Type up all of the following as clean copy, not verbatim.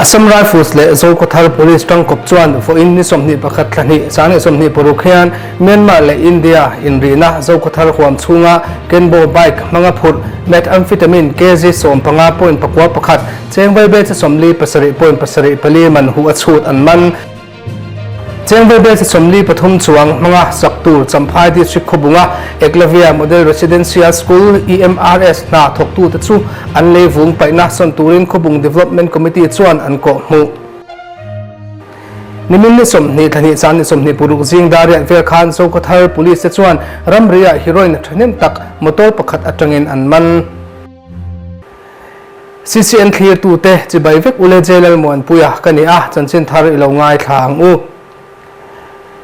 Assam Rifles leh Zokhawthar Police tangkawp chuan vawiin ni 21 thla hnih sang 26 hian Myanmar leh India inrihna Zokhawthar huam chhunga Kenbo bike hmanga phurh methamphetamine kg 15.91 cheng vaibel chi 47.74 man huh a chhut an man. Cheng vaibel chi 43 chuang hmanga sak tur Champhai District khawbunga Eklavya Model Residential School, EMRS, hna thawktute chu an lei vung paihna sawn turin Khawbung Development Committee chuan an kawh hmuh. Nimin ni 20 thla hnih chan ni 26 zing dar riat vel khan Zokhawthar Police te chuan ramriah heroin thahnem tak motor pakhat atangin an man. CCN thlirtute chibai vek u le J Lalmuanpuia ka ni a, chanchin thar i lo ngaithla ang u.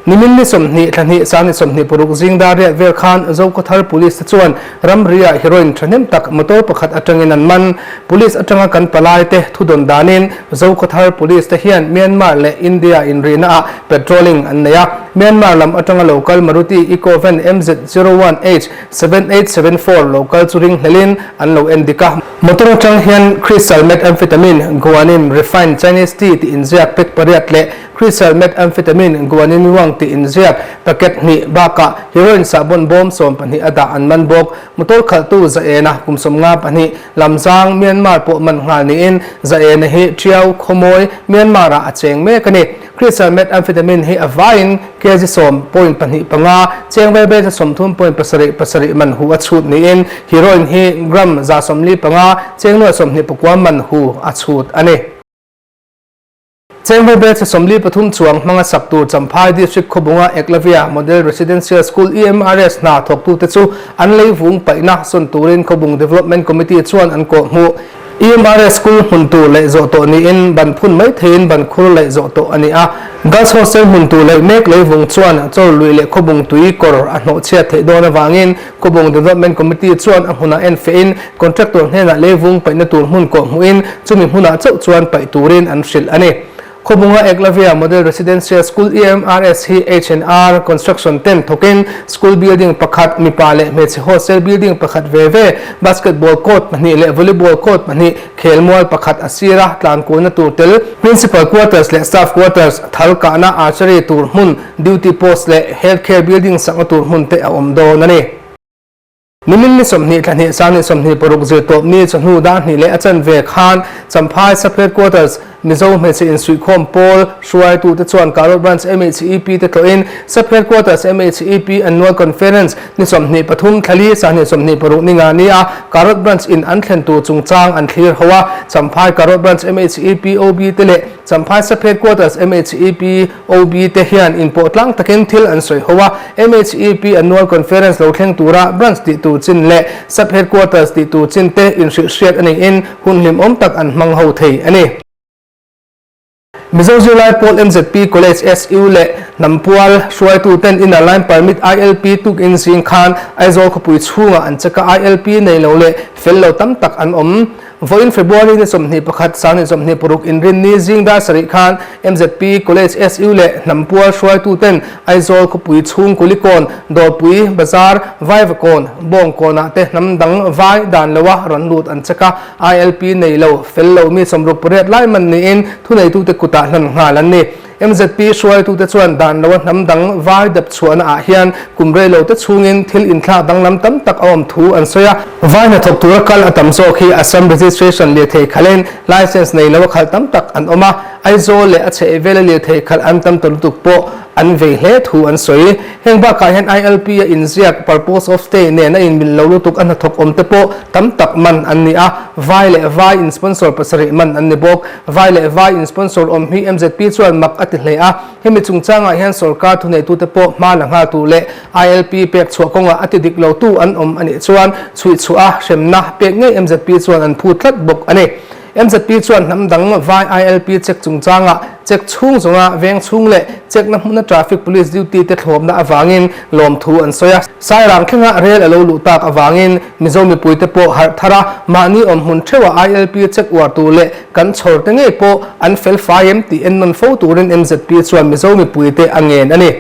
Nimin ni 20 thla hnih sang ni 26 zing dar riat vel khan Zokhawthar Police te chuan ramriah heroin thahnem tak motor pakhat atangin an man. Police atanga kan palai te thudawn danin Zokhawthar Police te hian Myanmar leh India inrihna ah patrolling an nei a. Myanmar lam atanga local Maruti Eco Van MZ 01H 7874 local chu ring hlelin an lo en dik a. Motor atang hian crystal methamphetamine, guanine, refined Chinese tea tih inziak pack pariat leh crystal methamphetamine, guanine ruang tih inziak packet hnih bakah heroin sahbawn bawm 12 a dah an man bawk. Motor khalhtu Zaena kum 52 Lamzang, Myanmar pawh man nghal niin Zaena hi Tiau, Khawmawi, Myanmar-ah a cheng mek a ni. Crystal methamphetamine hi a vaiin kg 10.25, cheng vel vel 30.77 man hu a chhut niin heroin hi gram 145, cheng nuai 29 man hu a chhut a ni. Cheng vel vel 43 chuang hmanga sak tur Champhai District khawbunga Eklavya Model Residential School, EMRS, hna thawktute chu an lei vung paihna sawn turin Khawbung Development Committee chuan an kawh hmuh. EMRS School hmun tur leh zawh tawh niin ban phun mai theiin ban khur leh zawh tawh a ni a. Girls Hostel hmun tur leh mek leivung chuan chaw lui leh khawbung tui kawr a hnawhchhiat theih dawn avangin Khawbung Development Committee chuan a hmunah en fehin contractor hnenah leivung paihna tur hmun kawh hmuhin chumi hmunah chauh chuan paih turin an hrilh a ni. Khawbunga Eklavya Model Residential School, EMRS, hi H&R Construction ten thawkin school building pakhat, mipa leh hmeichhe hostel building pakhat ve ve, basketball court pahnih leh volleyball court pahnih, khelmual pakhat a sir a tlankualna tur tel, principal quarters leh staff quarters, thal kahna archery tur hmun, duty post leh health care building sakna tur hmun te a awm dawn a ni. Nimin ni 20 thla hnih sang ni 26 zirtawp ni chawhnu dar hnih leh a chanve khan Champhai Sub Headquarters Mizo hmeichhe insuihkhawm pawl hruaitute chuan Karol Branch MHEP te tlawhin Sub Headquarters MHEP Annual Conference ni 23 thla li sang ni 26 ni nga ni a Karol Branch in an thlen tur chungchang an thlir ho a. Champhai Karol Branch MHEP OB te leh Champhai Sub Headquarters MHEP OB te hian inpawh tlang takin thil an sawi ho a, MHEP Annual Conference lo thleng tura Branch tih tur chin leh Sub Headquarters tih tur chin te inhrilhhriat a niin hun hlimawm tak an hmang ho thei a ni. Mizo Zirlai Pawl MZP College SU leh Hnampual hruaitu ten Inner Line Permit ILP tukin zing khan Aizawl khawpui chhungah an check a, ILP nei lo leh fel lo tam tak an awm. Vawiin February ni 21 sang ni 26 inrinni zing dar sarih khan MZP College SU leh Hnampual hruaituten Aizawl khawpui chhung Kulikawn, Dawrpui, Bazar, Vaivakawn, Bawngkawnah te hnam dang vai dan loa rawn lut an check a, ILP nei lo, fel lo mi 68 lai man niin thuneitute kutah hlan nghal an ni. MZP hruaitute chuan dan loa hnam dang vai dep chhuahna ah hian kum rei lo te chhungin thil inthlak danglam tam tak a awm thu an sawi a. Vai hnathawk tura kal a tam zawk hi Assam registration lirthei khalin license nei loa khalh tam tak an awm a, Aizawl leh a chheh vela lirthei khalh an tam ta lutuk pawh an vei hle thu an sawi. Heng bakah hian ILP a inziak purpose of stay nen a inmil lo lutuk a hnathawk awm te pawh tam tak man an ni a, vai leh vai in sponsor pasarih man an ni bawk. Vai leh vai in sponsor awm hi MZP chuan mak a ti hle a, hemi chungchangah hian sorkar thuneitute pawh hma la nghal tur leh ILP pek chhuah kawngah a ti dik lotu an awm a nih chuan chhuihchhuah a hremna pek ngei MZP chuan an phu tlat bawk a ni. MZP chuan hnam dang vai ILP check chungchangah check chhung zawnga veng chhung leh check na hmuna traffic police duty te thlawpna avangin lawmthu an sawi a. Sairang thlengah rel a lo luh tak avangin Mizo mipuite pawh harh thar a, mahni awm hmun theuha ILP check uar tur leh kan chhawr te ngei pawh an fel fai em tih ennawn fo turin MZP chuan Mizo mipuite a ngen a ni.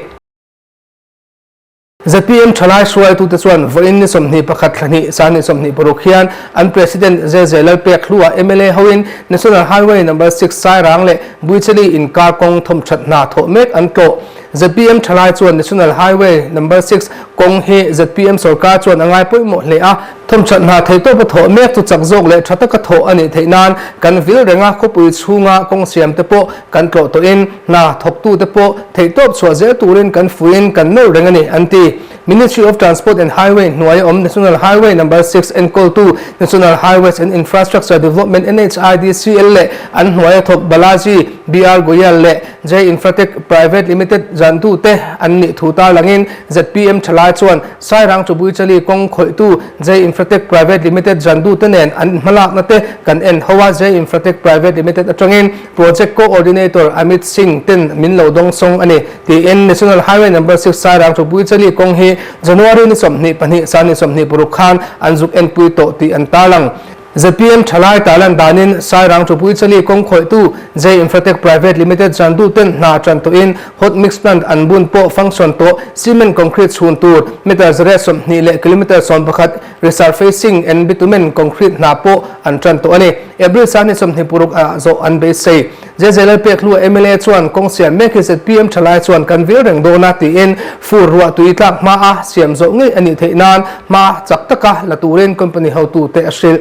Zpm thalai hruaitute chuan vawiin ni 21 thla hnih sang ni 26 hian an President JJ Lalpek hlua mla hoin National Highway Number Six Sairang leh Buichali inkar kawng thawmthat hna thawh mek an tlawh. Zpm thalai chuan National Highway Number Six kawng hi zpm sorkar chuan a ngai pawimawh hle a, thawmthat hna theihtawpa thawh mek chu chak zawk leh tha taka thawh a nih theih nan kan vil reng a, khawpui chhunga kawng siam te pawh kan tlawh tawhin hna thawktute pawh theihtawp chhuah zel turin kan fuiin kan nawr reng a ni, an ti. Ministry of Transport and Highway hnuaia awm National Highway Number Six enkawltu National Highways and Infrastructure Development, NHIDCL, leh an hnuaia thawk Balaji BR Goyal leh Jay Infratech Private Limited zantute an nih thu tarlangin zpm thalai chuan Sairang Chubuichali kawng khawihtu Jay Infratech Private Limited zantute nen an hmalakna te kan en ho a, Jay Infratech Private Limited atangin Project Coordinator Amit Singh ten min lo dawngsawng a ni tiin National Highway Number Six Sairang Chubuichali kawng hi January ni 22 sang ni 26 khan an zuk enpui tawh tih an tarlang. Zpm thalai tarlan danin Sairang Chupuichali kawng khawihtu Jay Infratech Private Limited zantu ten hna tan tawhin hot mix plant an bun pawh function tawh cement concrete chhun tur meter zariat 20 leh kilometer 11 resurfacing and bitumen concrete hna pawh an tan tawh a ni. April sang ni 26 ah zawh an beisei. JJ Lalpekhlua mla chuan kawng siam mek hi zpm thalai chuan kan vil reng dawn a tiin fur ruah tui tlak hma a siam zawh ngei a nih theih nan hma chak taka la turin company hotute a hrilh.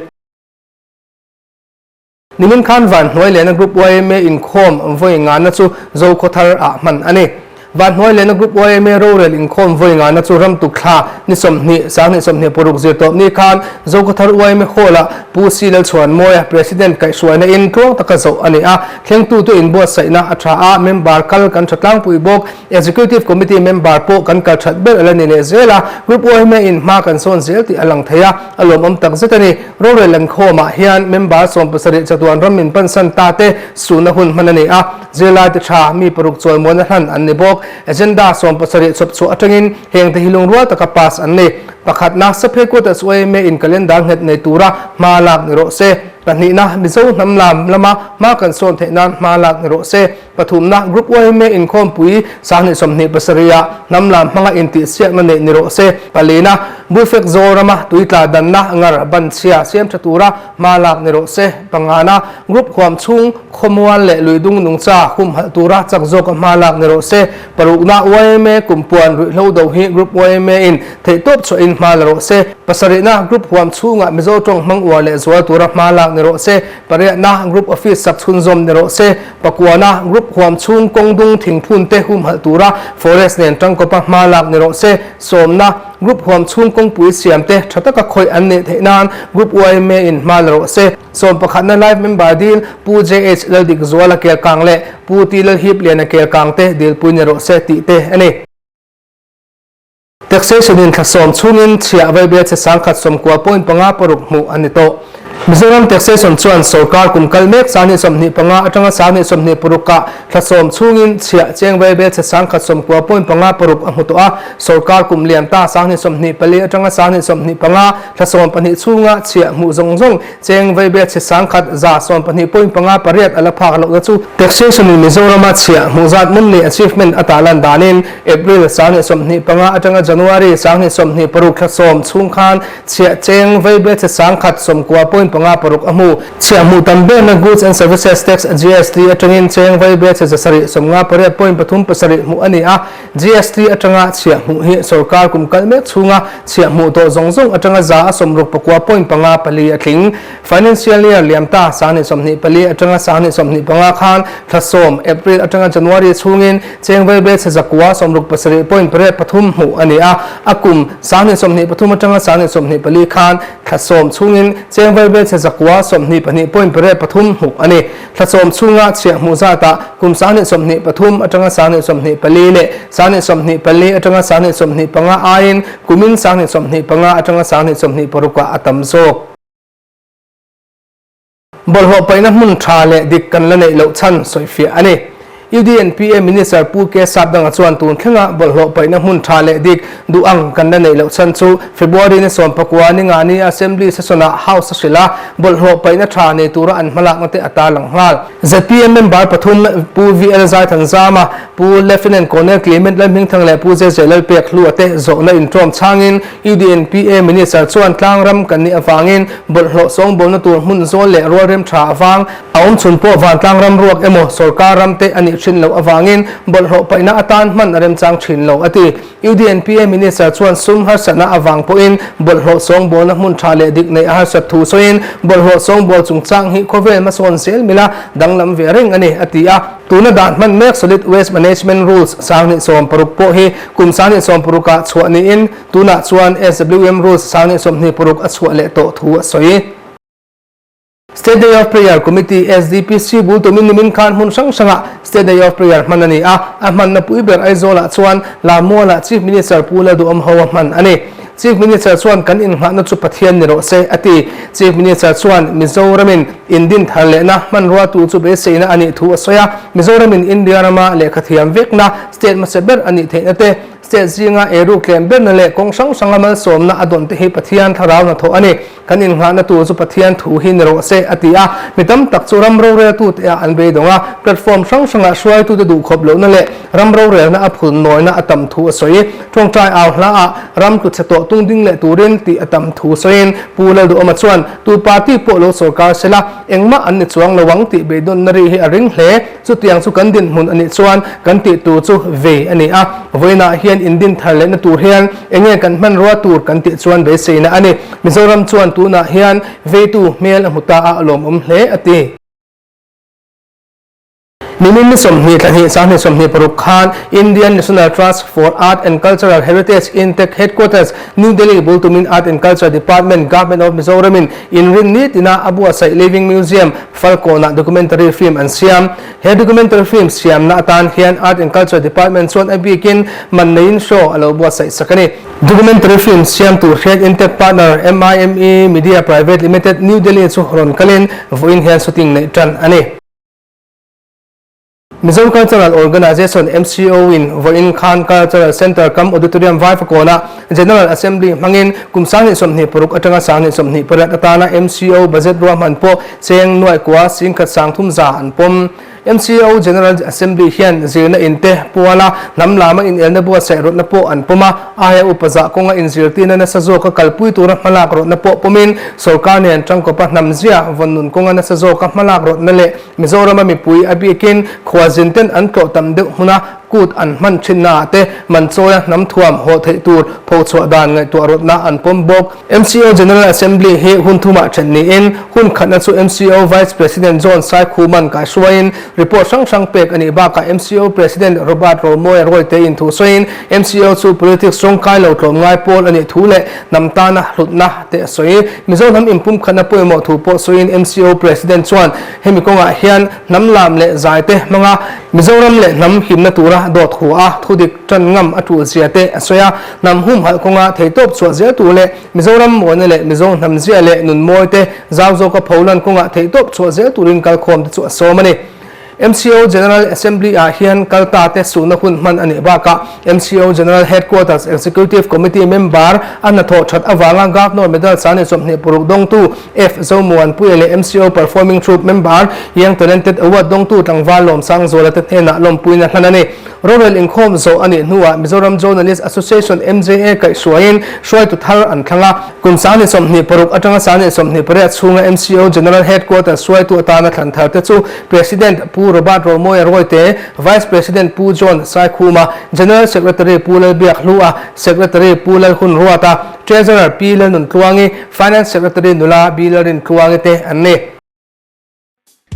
Nimin khan Vanhnuai Lena Group yma inkhawm vawi ngana chu Zokhawthar ah hman a ni. Vanhnuai Lena Group yma rorel inkhawm vawi ngana chu ramtuk thla ni 20 sang ni 26 zir tawp ni khan Zokhawthar yma Hall ah Pu C Lalchhuanmawia President kaihhruaina in tluang taka zawh a ni a, thlengtute inbuatsaihna a tha a, member kal kan tha tlangpui bawk. Executive Committee member pawh kan kal that ber a la ni leh zel a, Group yma in hma kan sawn zel tih a lang thei a, a lawmawm tak zet a ni. Rorel an khawmah hian member 17 chatuan ram min pansan ta te suhna hun hman a ni a, zirlai te tha mi paruk chawimuana hlan an ni bawk. Agenda 70 chawp chhuah atangin heng te hi lungrual taka pass an ni. Pakhatna, Saphe Quarters yma in calendar nghet nei tura hma lak ni rawh se. Pahnihna, Mizo hnam lam lama hma kan sawn theih nan hma lak ni rawh se. Pathumna, Group yma inkhawmpui sanghnih 27 ah hnam lam hmanga intihsiakna neih ni rawh se. Palina, Buifek Zorama tuitla danna ngar ban chhia siam tha tura hma lak ni rawh se. Pangana, Group huam chhung khawmual leh luidung nungcha humhalh tura chak zawka hma lak ni rawh se. Parukna, yma kumpuan ruihhlo do hi Group yma in theihtawp chhuahin hma la rawh se. Pasarihna, Group huam chhungah Mizo tawng hmang uar leh zual tura hma lak ni rawh se. Pariatna, Group Office sak chhunzawm ni rawh se. Pakuana, Group huam chhung kawng dung thingphun te humhalh tura Forest nen tangkawpa hma lak ni rawh se. Sawmna, Group huam chhung kawngpui siam te tha taka khawih an neih theih nan Group yma in hma la rawh se. Sawm pakhatna Life Member dil Pu JH Laldik Zuala Kelkang leh Pu T Lalhip Liana Kelkang te dilpui ni rawh se tih te a ni. Taxation in thla sawm chhungin chhiah vaibel che sangkhat sawmkua point panga paruk hmuh a ni tawh. Mizoram Taxation chuan sorkar kum kal mek sanghnih 25 atanga sanghnih 26 ah thla sawm chhungin chhiah cheng vaibel che sangkhat sawmkua point panga paruk a hmu tawh a. Sorkar kum lian ta sanghnih 24 atanga sanghnih 25 thla sawm pahnih chhunga chhiah hmuh zawng zawng Cheng vaibel chhe sangkhat za 12 point panga pariat a la phak lohna chu Taxation in Mizorama chhiah hmuh zat monthly achievement a tah lan danin April 2025 atanga January 2026 thla sawm chhung khan chhiah cheng vaibel chhe sangkhat sawmkua point panga paruk a hmu. Chhiah hmuh tam berna Goods and Services Tax, GST, atangin cheng vaibel chhe zasarih sawmnga pariat point pathum pasarih hmuh a ni a. GST atanga chhiah hmuh hi sorkar kum kal mek chhunga chhiah hmuh tawh zawng zawng atanga za a sawmruk pakua point panga pali a tling. Financial year liam ta 2024 atanga 2025 khan thla sawm, April atanga January chhungin cheng vaibel chhe zakua sawmruk pasarih point pariat pathum hmuh a ni a, a kum 2023 atanga 2024 khan thla sawm chhungin cheng vaibel chhe zakua 22 point pariat pathum hmuh a ni. Thla sawm chhunga chhiah hmuh zatah kum 2023 atanga 2024 leh 2024 atanga 2025 aiin kumin 2025 atanga 2026 ah a tam zawk. Bawlhhlawh paihna hmun tha leh dik kan la neih loh chhan sawifiah a ni. UDNPA Minister Pu K Sapdanga chuan tun thlenga bawlhhlawh paihna hmun tha leh dik duh ang kan la neih loh chhan chu February ni 19 ni nga ni Assembly session-ah House a hrilh a, bawlhhlawh paihna tha nei tura an hmalakna te a tarlang nghal. Zpm member pathum Pu VL Zaithanzama, Pu Lieutenant Colonel Clement Lalhmingthang leh Pu JJ Lalpekhlua te zawhna inṭawm chhangin UDNPA Minister chuan tlangram kan nih avangin bawlhhlawh sawngbawlna tur hmun zawl leh rualrem tha avang a awm chhun pawh vantlang ram ruak emaw sorkar ram te a nih thin loh avangin bawlhhlawh paihna atan hman a remchang thin lo a ti. UDNPA Minister chuan sum harsatna avang pawhin bawlhhlawh sawngbawlna hmun tha leh dik neih a harsat thu sawiin bawlhhlawh sawngbawl chungchang hi khawvel hmasawn zel mila danglam ve reng a ni a ti a. Tuna dan hman mek Solid Waste Management Rules 2016 pawh hi kum 2016 ah chhuah niin tunah chuan SWM Rules 2026 a chhuah leh tawh thu a sawi. State Day of Prayer Committee, SDPC, bul tumin nimin khan hmun hrang hrangah State Day of Prayer hman a ni a, a hmanna pui ber Aizawlah chuan Lamualah Chief Minister Pu Lalduhawmho a hman a ni. Chief Minister chuan kan innghahna chu Pathian ni rawh se a ti. Chief Minister chuan Mizoramin indin thar lehna hmanrua tur chu beiseina a nih thu a sawi a, Mizoramin India rama lehkha thiam vekna state hmasa ber a nih theihna te, state zinga eiruk tlem berna leh kawng hrang hranga malsawmna a dawn te hi Pathian thlarau hnathawh a ni. Kan innghahna tur chu Pathian thu hi ni rawh se, a ti a. Mi tam tak chu ram roreltute ah an beidawng a, platform hrang hrangah hruaitute duhkhawp lohna leh ram rorelna a phul nawina a tam thu a sawi. Tawngtai au hla ah ram tlu chhe tawh tung ding leh turin tih a tam thu sawiin Pu Lalduhawma chuan, Tu party pawh lo sorkar se la, engmah an ni chuang lo ang tih beidawnna ri hi a ring hle. Chutiang chu kan dinhmun a nih chuan kan tih tur chu vei a ni a, vawiinah hian indin thar lehna tur hian enge kan hmanrua tur kan tih chuan beiseina a ni. Mizoram chuan tunah hian veitu hmel a hmu ta a, a lawmawm hle a ti. Nimin ni 20 thla hnih 20 26 khan Indian National Trust for Art and Cultural Heritage, INTACH, Headquarters, New Delhi bul tumin Art and Culture Department, Government of Mizoram in inrinni tina a buatsaih Living Museum, Falkawnah documentary film an siam. He documentary film siamna atan hian Art and Culture Department chuan a bikin man neiin show a lo buatsaih sak a ni. Documentary film siam tur hian Intech partner MIME Media Private Limited, New Delhi chu rawn kalin vawiin hian shooting neih tan a ni. Mizo Cultural Organisation, MCO, in vawiin khan Cultural Centre kam Auditorium Vaivakawnah General Assembly hmangin kum 2026 atanga 2028 atana MCO budget ruahman pawh cheng nuaih kua singkhat sangthum za an pawm. MCO General Assembly hian zirna in te puala hnam lama inelna buatsaih rawtna pawh an pawm a, aia upa zah kawnga inzirtirna nasa zawka kalpui tura hmalak rawtna pawh pawmin sorkar nen tangkawpa hnam zia vawn nun kawnga nasa zawka hmalak rawtna leh Mizorama mipui a bikin khualzin ten an tlawh tam deuh hmuna kut an hman thinnaah te Manchawia hnam thuam haw theih tur phochhuah dan ngaihtuah rawtna an pawm bawk. MCO General Assembly hi hun thumah then niin hun khatna chu MCO Vice President John Saikhuman kaihruaiin report hrang hrang pek a nih bakah MCO President Robert Romawia Rawite in thu sawiin MCO chu politics rawngkai lo tlawmngai pawl a nih thu leh hnam tana hlutna te a sawi. Mizo hnam inpumkhatna pawimawh thu pawh sawiin MCO President chuan Hemi kawngah hian hnam lam leh zai te hmanga Mizoram leh hnam himna tura dawt hu a, thudik tan ngam a tul zia te a sawi a. Hnam humhalh kawnga theitawp chhuah zel tur leh Mizoram mawina leh Mizo hnam zia leh nun mawi te zau zawka pholan kawngah theihtawp chhuah zel turin kalkhawm te chu a sawm a ni. MCO General Assembly ah hian kalta te suhna hun hman a nih bakah MCO General Headquarters Executive Committee member a hnathawh that avanga Governor Medal 26 dawngtu F Zomuanpuia leh MCO Performing Troupe member Young Talented Award dawngtu tlangval Lawmsangzuala te hnenah lawmpuina hlan a ni. Rorel inkhawm zawh a nih hnuah Mizoram Journalist Association, MJA, kaihhruaiin hruaitu thar an thlang a. Kum 2026 atanga 2028 chhunga MCO General Headquarters hruaitu atana thlan thar te chu President Pu Robert Romawia Rawite, Vice President Pu John Saikhuma, General Secretary Pu Lalbiakhlua, Secretary Pu Lalhunruata, Treasurer Pi Lalnuntluangi, Finance Secretary nula Bi Lalrintluangi te an ni.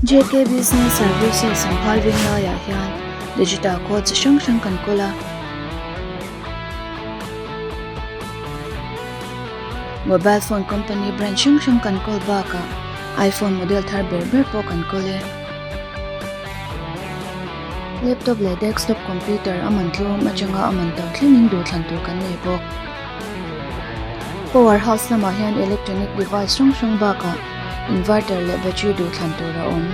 JK Business Services Champhai veng laiah hian digital code chi hrang hrang kan kawl a. Mobile phone company brand hrang hrang kan kawl bakah iPhone model thar ber ber pawh kan kawl e. Laptop leh desktop computer a man tlawm atanga a man to thlengin duhthlan tur kan nei bawk. Power house lamah hian electronic device hrang hrang bakah inverter leh battery duhthlan tur a awm.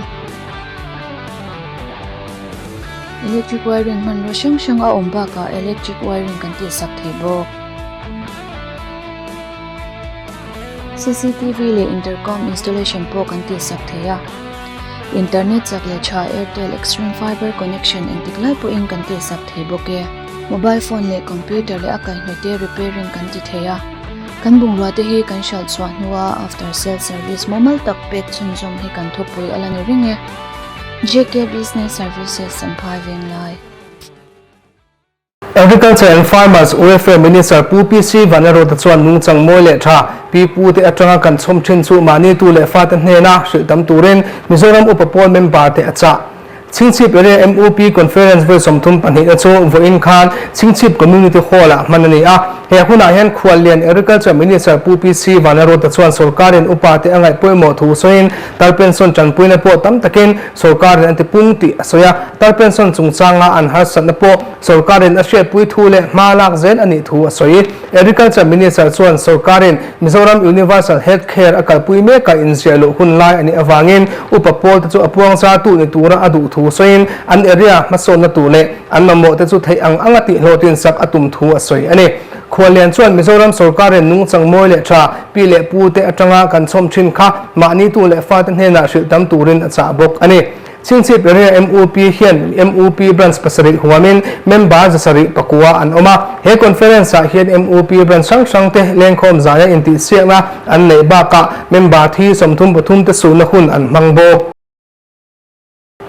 Electric wiring hmanraw hrang hrang a awm bakah electric wiring kan tihsak thei bawk. Cctv leh intercom installation pawh kan tihsak thei a. Internet chak leh tha Airtel Xstream Fiber connection engtik lai pawhin kan tihsak thei bawk e. Mobile phone leh computer leh a kaihhnawih te repairing kan ti thei a. Kan bungrua te hi kan hralh chhuah hnua after sale service mumal tak pek chhunzawm hi kan thupui a la ni reng e. JK Business Services Champhai Venglai. Agriculture and Farmers Welfare Minister Pu PC Vanlalruata chuan nungchang mawi leh tha pi pu te atanga kan chhawm thin chu mahni tu leh fate hnena hrilh tam turin Mizoram Upa Pawl member te a chah. Chhingchhip Area MUP Conference vawi 32 na chu vawiin khan Chhingchhip Community Hall ah hman a ni a. He hunah hian Khuallian Agriculture Minister Pu PC Vanlalruata chuan sorkarin upa te a ngaih pawimawh thu sawiin Tar pension tanpuina pawh tam takin sorkarin an ti pung tih a sawi a. Tar pension chungchanga an harsatna pawh sorkarin a hriatpui thu leh hma lak zel a nih thu a sawi. Agriculture Minister chuan sorkarin Mizoram Universal Health Care a kalpui mekah inziah luh hun lai a nih avangin upa pawlte chu a puangzartu ni tura a duh thu sawiin an area hmasawnna tur leh an mamawhte chu theih ang anga tihhlawhtlin sak a tum thu a sawi a ni. Khuallian chuan Mizoram sorkarin nungchang mawi leh tha pi leh pute atanga kan chhawm thin kha mahni tu leh fate hnenah hrilh tam turin a chah bawk a ni. Chhingchhip Area MUP hian MUP Branch pasarih huamin member zasarih pakua an awm a. He conference ah hian MUP branch hrang hrang te lengkhawm zaia intihsiakna an neih bakah member thi 33 te suhna hun an hmang bawk.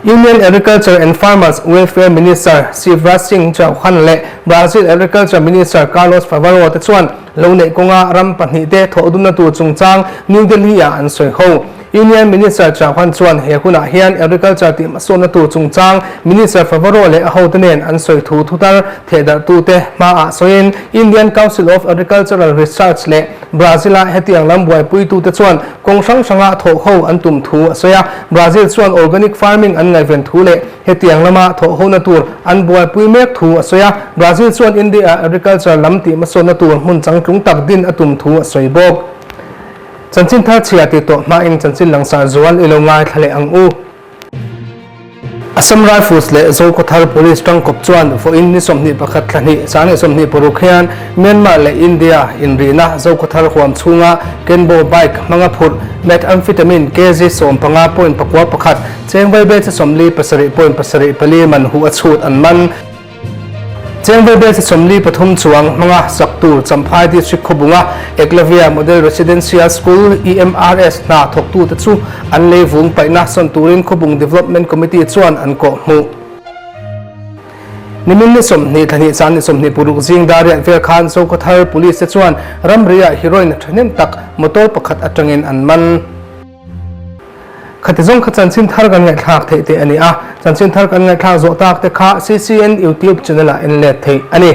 Union Agriculture and Farmers Welfare Minister Shivraj Singh Chauhan leh Brazil Agriculture Minister Carlos Favaro te chuan lo neih kawnga ram pahnihte thawhdunna tur chungchang New Delhi-ah an sawi ho. Union Minister Chauhan chuan he hunah hian Agriculture tih hmasawnna tur chungchang Minister Favaro leh a hote nen an sawi thu thutar thehdarhtute hmaah sawiin Indian Council of Agricultural Research leh Brazil-a hetiang lam buaipuitute chuan kawng hrang hranga thawh ho an tum thu a sawi a. Brazil chuan organic farming an ngaihven thu leh hetiang lama thawh hona tur an buaipui mek thu a sawi a. Brazil chuan India-ah agriculture lam tih hmasawnna tur hmun changtlung tak din a tum thu a sawi bawk. Chanchin thar chhia tih tawh hmain chanchin langsar zual i lo ngaithla leh ang u. Assam Rifles leh Zokhawthar Police tangkawp chuan vawiin ni 21 thla hnih sang 26 hian Myanmar leh India inrihna Zokhawthar huam chhunga Kenbo bike hmanga phurh methamphetamine kg 15 point pakua pakhat cheng vaibel chi 47 point pasarih pali man huh a chhut an man. Cheng vaibel chi 43 chuang hmanga sak tur Champhai District khawbunga Eklavya Model Residential School, EMRS, hna thawktute chu an lei vung paihna sawn turin Khawbung Development Committee chuan an kawh hmuh. Nimin ni 20 thla hnih chan ni 26 zing dar riat vel khan Zokhawthar Police te chuan ramriah heroin thahnem tak motor pakhat atangin an man. Khati zawng kha chanchin thar kan ngaihthlak theih te a ni a, chanchin thar kan ngaihthlak zawh tak te kha CCN YouTube channel ah en let theih a ni.